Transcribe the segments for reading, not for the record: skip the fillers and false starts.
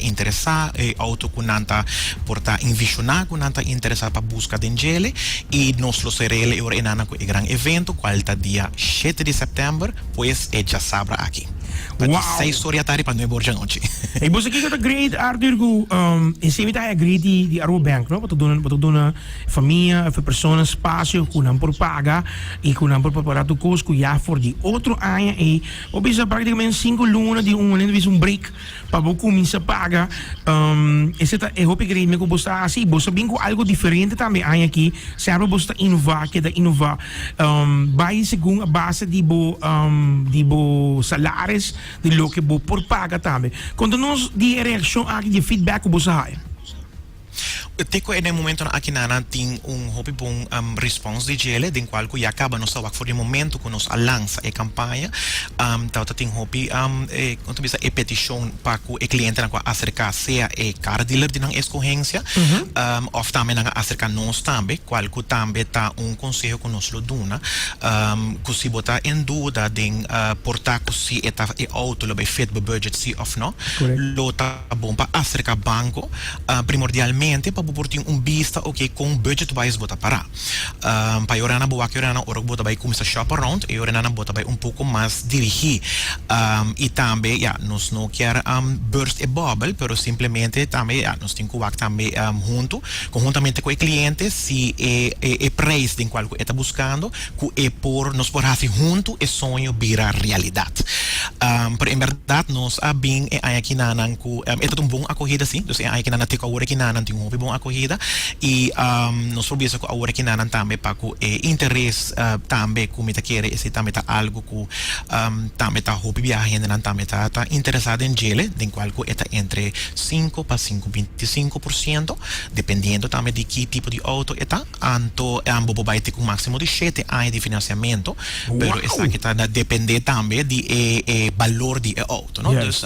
interesa, e auto cu nan ta por ta envisiona cu nan ta interesa pa busca den djele y nos lo serele e ora enanan cu e gran evento cual ta dia shete di september, pues e djasabra aki. Pa di seis or di atardi pa nuebe or di anochi. Y bo sa kico ta great Arthur cu esey mi ta haya great di Aruba Bank no, bo ta duna bo ta duna famia of e persona spacio cu nan por paga y cu nan por prepara tur cos cu ya for di otro aña ey bo bisa practicamente cinco luna di un manera bisa un break pa bo cuminsa paga. Ese ta e hopi great cu bo sta haci. Bo sta bin cu algo diferente tambe aña aki. Semper bo sta innova, keda innova. Bay segun a base di bo di bo salaris, di loke bo por paga tambe. Conta nos di e reaccion aki, di e feedback cu bo sa haya. Te cu e den momentonan aki nan tin un hopi bon respons di djele, den cual cu ya caba nos ta wak for di momento cu nos a lansa e campaña, tabata tin hopi e con ta bisa e peticion pa cu e clientenan cu a acerca sea e car dealer di nan escogencia of tambe nan a acerca nos tambe, cual cu tambe ta un conseho cu nos lo duna, cu si bo ta en duda den por ta cu si e ta e auto lo bay fit bo budget si of no, lo ta bon pa acerca banco. Primordialmente pa bo por tin un bista oke kon budget wise bo ta para. Pa e oranan bo wak e oranan ora ku bo ta bai kuminsá shop around e oranan bo ta bai un poko mas dirigí. I tambe ya nos no kier burst e bubble pero simplemente tambe ya nos tin ku wak tambe huntu konhuntamente ku e kliente si e e prijs den kual ku e ta buskando ku e por nos por hasi huntu e soño bira realidat. Pero en bèrdat nos a bin e aña kinanan ku e ta un bon akohida si, dus e aña kinanan te ku awor kinanan tin un hopi bon akohida i nos por bisa ku awor kinanan tambe pa ku e interes tambe ku mi ta kere esei tambe ta algu ku tambe ta hopi biaha hendenan tambe ta ta interesá den djele den kual ku e ta entre sinku pa sinku 25% dependiendo tambe di ki tipo di outo e ta. Anto bo por bai te ku máksimo di shete aña di finansiamentu, pero esaki ta dependé tambe di e e balor di e outo, no? Dus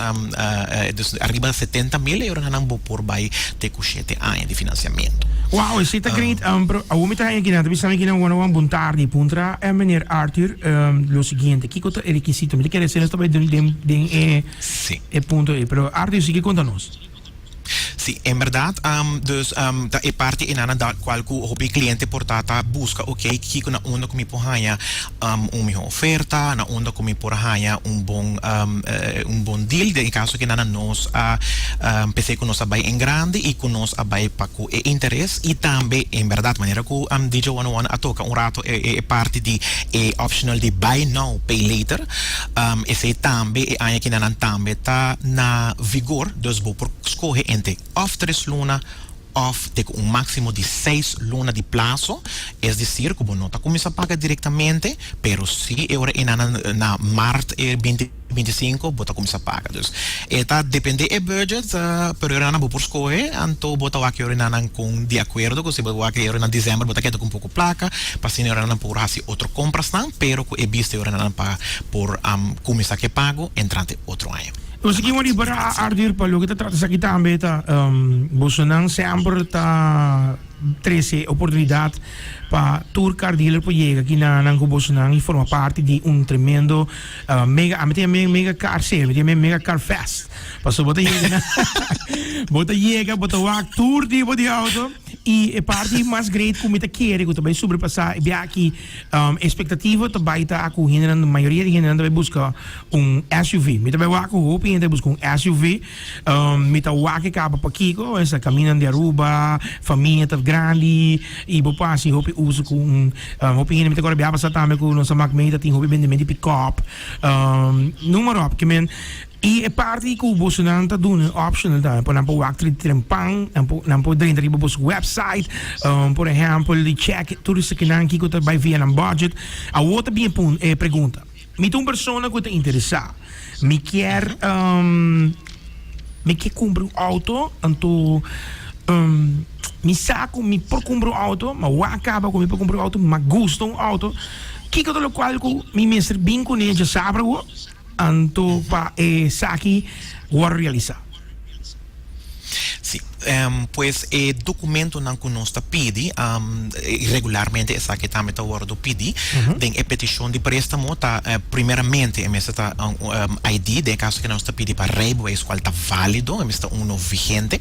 dus ariba 70.000 euronan bo por bai te ku shete aña di finansiamentu. Wow, esei ta great. Pero awor mi ta haña kinan, ta bisa mi kinan wana wan bon tardi. Puntra meneer Arthur lo siguiente, kiko ta e rekisito? Mi ta kere esei nos ta bai den den e e punto ei, pero Arthur sigui konta nos. Sí, en berdad, dus ta e parti enanan da cual cu hopi cliente por ta ta busca, ok, kico na unda cu mi por haña un miho oferta, na unda cu mi por haña un bon un bon deal. Den e caso aki nos a p'esey cu nos a bay en grande y cu nos a bay pa cu e interes y tambe en berdad manera cu DJ One One a toca un rato e parti di e optional di buy now pay later, esey tambe e aña aki nan tambe ta na vigor. Dus bo por skohe entre òf tres luna òf te ku un máksimo di seis luna di plaso. Es desir ku bo no ta kuminsá paga direktamente, pero si e ora ei na na mart e binti 25 bo ta kuminsá paga. Dus e ta dependé e budget, pero e oranan bo por skohe, anto bo ta wak e oranan kon di akuerdo ku si bo wak e oranan desèmber bo ta keda ku un poko plaka, pa asina e oranan por hasi otro komprasnan, pero ku e bista e oranan pa por kuminsá ku e pago entrante otro aña. Nos aki wòrdu para Arthur pa loke ta trata esaki tambe ta bosonan semper ta trese oportunidat pa tur car dealer por yega aki na nan ku bosonan i forma parti di un tremendo mega ami ta yama mega car sale mi ta yama mega car fest pasobra bo ta yega na bo ta yega bo ta wak tur tipo di auto i e parti mas great ku mi ta kere ku ta bai sobrepasa e biaha aki Expectativa ta bay ta cu hendenan, mayoria di hendenan ta bay busca un SUV. Mi ta bay wak cu hopi hende ta busca un SUV. Mi ta wak e caba pakico, esta caminnan di Aruba, famia ta grandi y bo por haci hopi uso cu un, hopi hende mi ta acorda bia pasa tambe cu nos a mak meta tin hopi bendimento di pick-up, noem maar op. Ke men. I e parti ku bosonan ta duna optional tambe por nan por wak tri trempan, nan por nan por drenta riba boso website, por ehèmpel di check tur esakinan kiko ta bai via nan budget. Awor ta bin e pun e pregunta, mi ta un persona ku ta interesá, mi kier mi kier kumpra un outo, anto mi sa ku mi por kumpra un outo, ma wak kaba ku mi por kumpra un outo, mi gusta un outo, kiko ta lokual ku mi mester bin kuné djasabra awor? Anto pa esaki wòrdu realisá. Sí. Si, pues e documentonan cu nos ta pidi, regularmente esaki tambe ta wordo pidi den e peticion di prestamo ta primeramente e mester ta un ID, den e caso aki nos ta pidi pa rijbewijs cual ta valido, e mester ta uno vigente.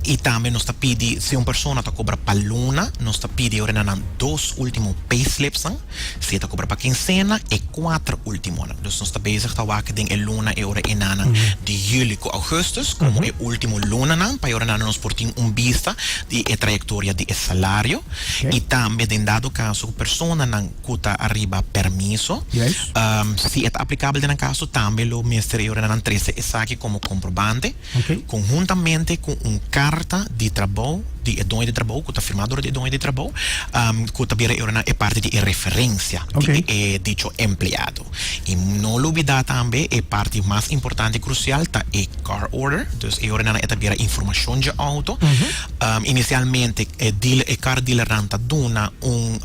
Y tambe nos ta pidi si un persona ta cobra pa luna, nos ta pidi ora na nan dos ultimo payslipsnan. Si e ta cobra pa quincena, e cuater ultimonan. Dus nos ta bezig ta wak den e luna e ora enanan di juli cu augustus como e ultimo lunanan pa e ora nan nos por tin un bista di e trayectoria di e salario. Y tambe den dado caso cu personanan cu ta ariba permiso, si e ta aplicabel den nan caso tambe lo mester e ora nan trece esaki como comprobante. Conhuntamente cu un carta di trabou di e doño di trabou cu ta firma door di e doño di trabou cu ta bira e ora e parti di e referencia di e dicho empleado. Y no lubida tambe e parti mas importante y crucial ta e car order, dus e ora e ta bira informacion dje auto. Inicialmente e dealer e car dealernan ta duna un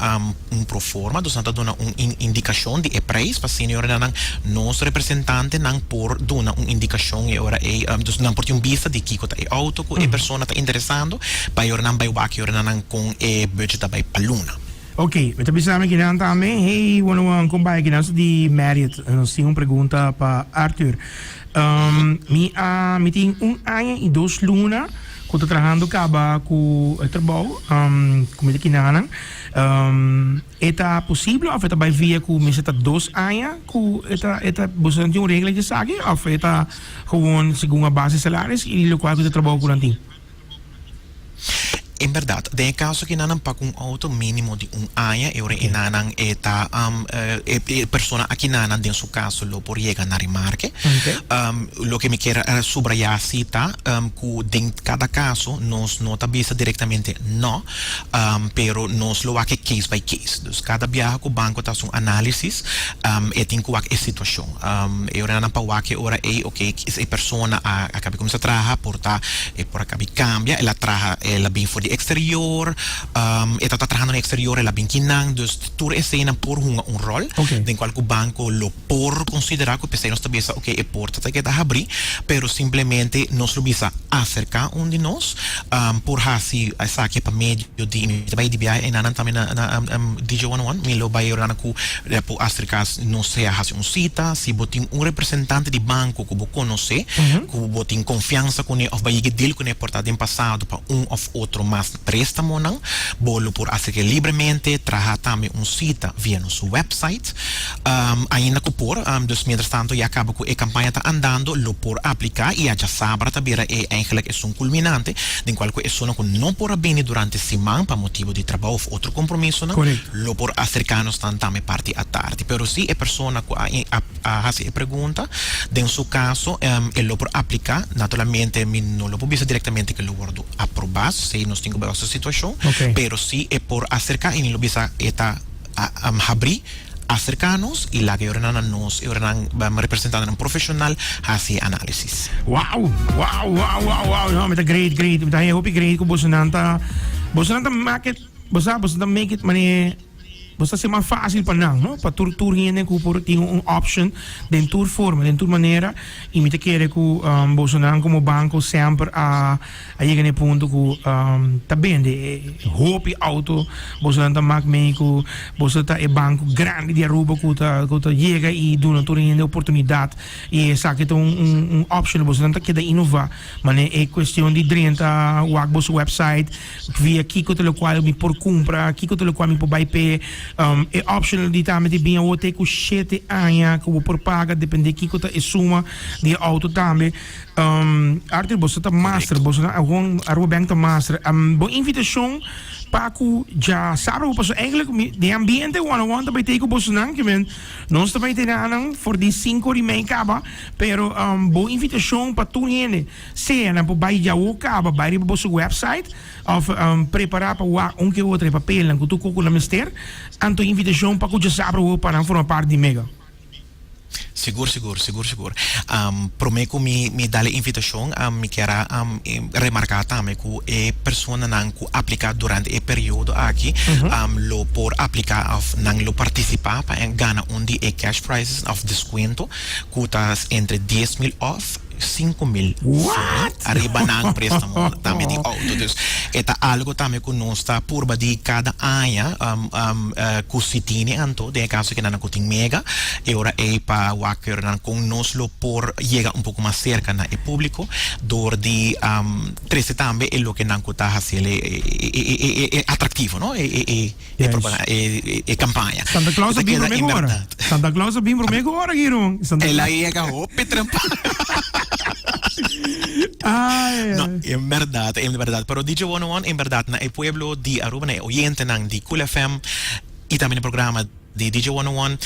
un proforma, dus nan ta duna un indicacion di e prijs pa asina e ora nan nos representantenan por duna un indicacion e ora ey, dus nan por tin un bista di kico ta e auto cu e persona ta interesando pa e ora nan bay wak e ora nan con e budget ta bay pa luna. Ok, mi ta bisa mi kinan tambe, hey, bueno, con bay kinan su di Marriott, nos tin un pregunta pa Arthur. Mi a, mi tin un aña y dos luna cu ta trahando caba cu e trabou, cu mi ta kinanan. E ta posible of e ta bai via cu mester ta dos aña cu e ta e ta boso nan tin un regla di esaki of e ta gewoon segun a base salaris y locual cu ta trabou cu nan tin? En berdad, den e caso aki nan nan paga un auto minimo di un aña e ora e nan e ta e persona aki nan den su caso lo por yega na remarke. Loke mi kier subraya si ta cu den cada caso nos no ta bisa directamente no. Pero nos lo wak e case by case. Dus kada biaha ku banko ta hasi un análisis, e tin ku wak e situashon. E ora nan pa wak e ora ei, oke, e persona a a kabi kuminsá traha, por ta e por a kabi kambia, el a traha, el a bin for di eksterior, e tabata trahando na eksterior, el a bin kinan. Dus tur eseinan por hunga un ròl den kual ku banko lo por konsiderá ku p'esei nos ta bisa, oke, e porta ta keda habrí, pero simplemente nos lo bisa aserká un di nos. Por hasi esaki pa medio di mi ta bai di biahe enanan tambe na na DJ One One mi lo bai orana ku por aserká nos sea hasi un sita si bo tin un representante di banko ku bo konosé ku bo tin konfiansa kuné òf bo a yega deal kuné por ta den pasado pa un òf otro mas préstamonan bo lo por aserká libremente traha tambe un sita via nos website Ainda ku por, dus mientras tanto ya kaba ku e kampaña ta andando, lo por apliká i a djasabra ta bira e eigenlijk esun kulminante, den kual ku esunnan ku no por a bini durante siman pa motibu di trabou òf otro kompromisonan, lo por aserká nos nan tambe parti atardi. Pero si e persona ku a a hasi e pregunta, den su kaso e lo por apliká, naturalmente mi no lo por bisa direktamente ku e lo wòrdu aprobá, si nos tin ku bai wak su situashon, pero si e por aserká i mi lo bisa e ta. A habrí, aserká nos i laga e oranan na nos, e oranan representantenan profeshonal hasi e análisis. Wow! Wow! Wow! Wow! Wow! No, mi ta great, great. Mi ta haña hopi great ku bosonan ta, bosonan ta make it, bo sa, boso ta make it mane, bo ta hasi mas fácil pa nan, no? Pa tur, tur hende ku por tin un option den tur forma, den tur manera. I mi ta kere ku bosonan komo banko semper a. A yega na e punto ku ta bende e hopi auto, bosonan ta mak mee ku boso ta e banko grandi di Aruba ku ta ku ta yega i duna tur hende oportunidat i esaki ta un un option bosonan ta keda inova mane e kuestion di drenta wak boso website via kiko ta lokual mi por kumpra kiko ta lokual mi por bai p'e e option di tambe di bin awo te ku shete aña ku bo por paga depende kiko ta e suma di e auto tambe. Arthur, boso ta master, boso na gewoon Aruba Bank ta master. Bo invitacion pa cu dja sabra paso eigenlijk mi den ambiente one on one ta bay tey cu boso nan ke men nos ta bay tey nan for di cinco ori mei caba pero bo invitacion pa tur hende sea nan por bay djawo caba bay riba boso website of prepara pa wak un ke otro e papelnan cu tur coco nan mester anto invitacion pa cu dja sabra pa nan forma parti di Mega. Sigur, sigur, sigur, sigur. Promé ku mi mi dal e invitashon, mi kier a remarká tambe ku e personanan ku apliká durante e periodo aki lo por apliká òf nan lo partisipá pa gana un di e cash prizes òf deskuento ku ta entre 10,000 òf. 5000 What? Ariba nan préstamo tambe di outo. Dus e ta algo tambe ku nos ta purba di kada aña ku si tini anto den e kaso ke nan ku tin Mega e ora ei pa wak nan kon nos lo por yega un poko mas serka na e públiko dor di trese tambe e loke nan ku ta hasiel e atraktivo no e e kampaña. Santa Claus a bin promé ku ora. Santa Claus a bin promé ku ora Giron. El a yega hopi trempan. No, en berdad, en berdad. Pero DJ 101 en berdad na e pueblo di Aruba, na e oyentenan di Cool FM y tambe na e programa di DJ 101,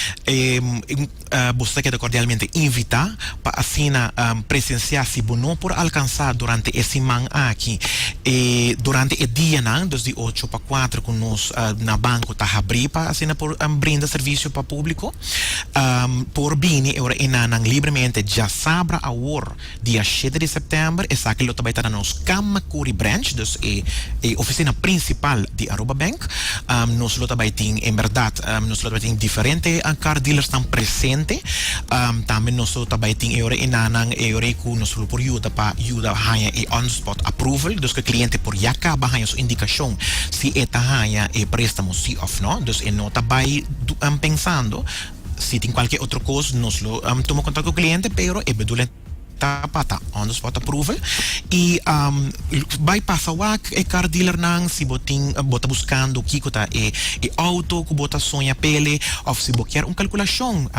boso ta keda cordialmente invita pa asina presencia si bo no por alcansa durante e siman aki, e durante e dianan, dus di ocho pa cuatro cu nos na banco ta habri pa asina por brinda servicio pa publico, por bini e ora enanan libremente djasabra awor. Dia shete di sèptèmber esaki lo ta bai ta na nos Camacuri Branch, dus e e ofisina prinsipal di Aruba Bank. Nos lo ta bai tin en bèrdat nos lo ta bai tin diferente car dealersnan presente. Tambe nos lo ta bai tin e ora enanan e ora ei ku nos lo por yuda pa yuda haña e on the spot approval, dus ku e kliente por ya kaba haña su indikashon si e ta haña e préstamo si òf no. Dus e no ta bai pensando. Si tin cualke otro cos nos lo tuma contacto cu cliente pero e bedoeling ta pa ta on the spot approval y bay pasa wak e car dealernan si bo tin bo ta buscando kico ta e auto cu bo ta soña pele of si bo kier un calculacion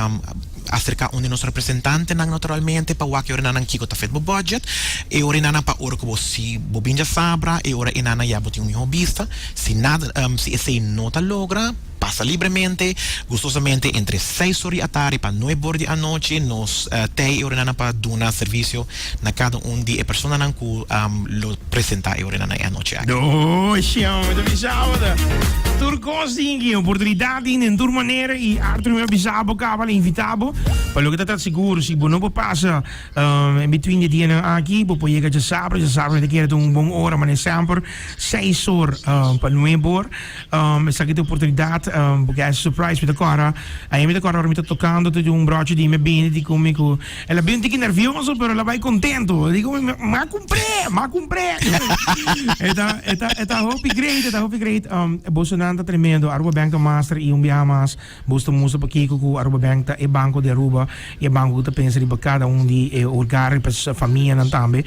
acerca un di nos representantenan naturalmente pa wak e ora kico ta fit bo budget e ora enanan pa ora cu bo si bo bin djasabra e ora enanan ya bo tin un miho bista si nada si esey no ta logra. Pasa libremente, gustosamente entre seis or di atardi pa nuebe or di anochi nos tei e orenanan pa duna servicio na cada un di e personanan cu lo presenta e orenanan e anochi aki. Doshi amo, ta bisa bo ta tur cos tin aki, oportunidad tin den tur manera y Arthur mi a bisa bo caba, a invita bo pa loke ta ta sigur si bo no por pasa in between di dianan aki bo por yega djasabra, djasabra mi ta kere ta un bon ora mane semper seis or pa nuebe or. Esaki ta oportunidad bo ke surprise mi ta kora ahi mi ta kora ora mi ta tocando ta di un brochi di mi bini di cu mi cu el a bin un tiki nervioso pero el a bay contento el di cu mi m'a cumpr'e m'a cumpr'e e ta e ta e ta hopi great e ta hopi great bosonan ta tremendo Aruba Bank ta master y un biaha mas Bos ta mustra pakiko ku Aruba Bank ta e banko di Aruba i e banko ku ta pensa riba kada un di e hogar riba e famianan tambe.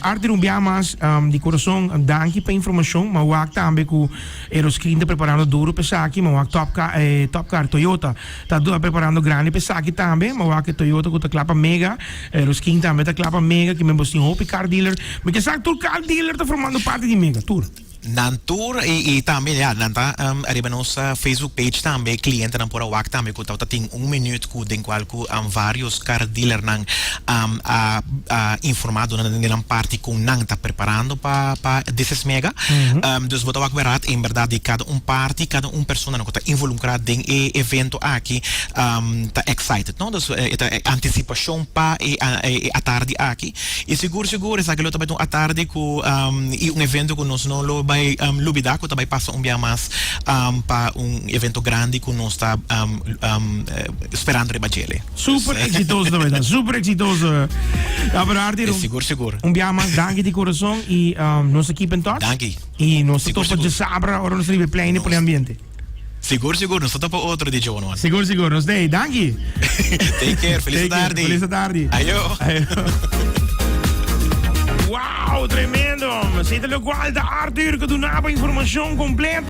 Arthur un bia mas di kurason danki pa informashon. Ma wak tambe ku Aeroscreen ta preparando duro pa esaki. Ma wak Top Car Top Car Toyota ta preparando grandi pa esaki tambe. Ma wak e Toyota ku ta kla pa Mega. Aeroscreen tambe ta kla pa Mega. Kimen bos tin hopi car dealer. Mi ke sa tur car dealer ta formando parti di Mega. Tur. Nan tur y tambe ya nan ta ariba nos Facebook page tambe clientenan por a wak tambe cu tabata tin un minuut cu den cual cu varios car dealernan a a informa duna den nan parti con nan ta preparando pa pa This is Mega. Dus bo ta wak berat en berdad di cada un parti cada un personanan cu ta involucra den e evento aki ta excited no. Dus e ta anticipacion pa e e atardi aki. I sigur sigur esaki lo ta bai ta un atardi ku i un evento ku nos no lo bai lubida ku ta bai pasa un bia mas pa un evento grandi ku nos ta sperando riba djele. Super exitoso ta bai ta, super exitoso. Ta pero Arthur, Sigur sigur. un bia mas danki di kurason i nos ta keep in touch. Danki. I nos ta topa djasabra ora nos ta riba e plein i pone ambiente. Sigur sigur nos ta topa otro di Joan One. Sigur sigur nos dey danki. Take care feliz tardi. Feliz tardi. Ayo. Ayo. Wow tremendo. Sita locual ta Arthur cu dunaba informacion completo.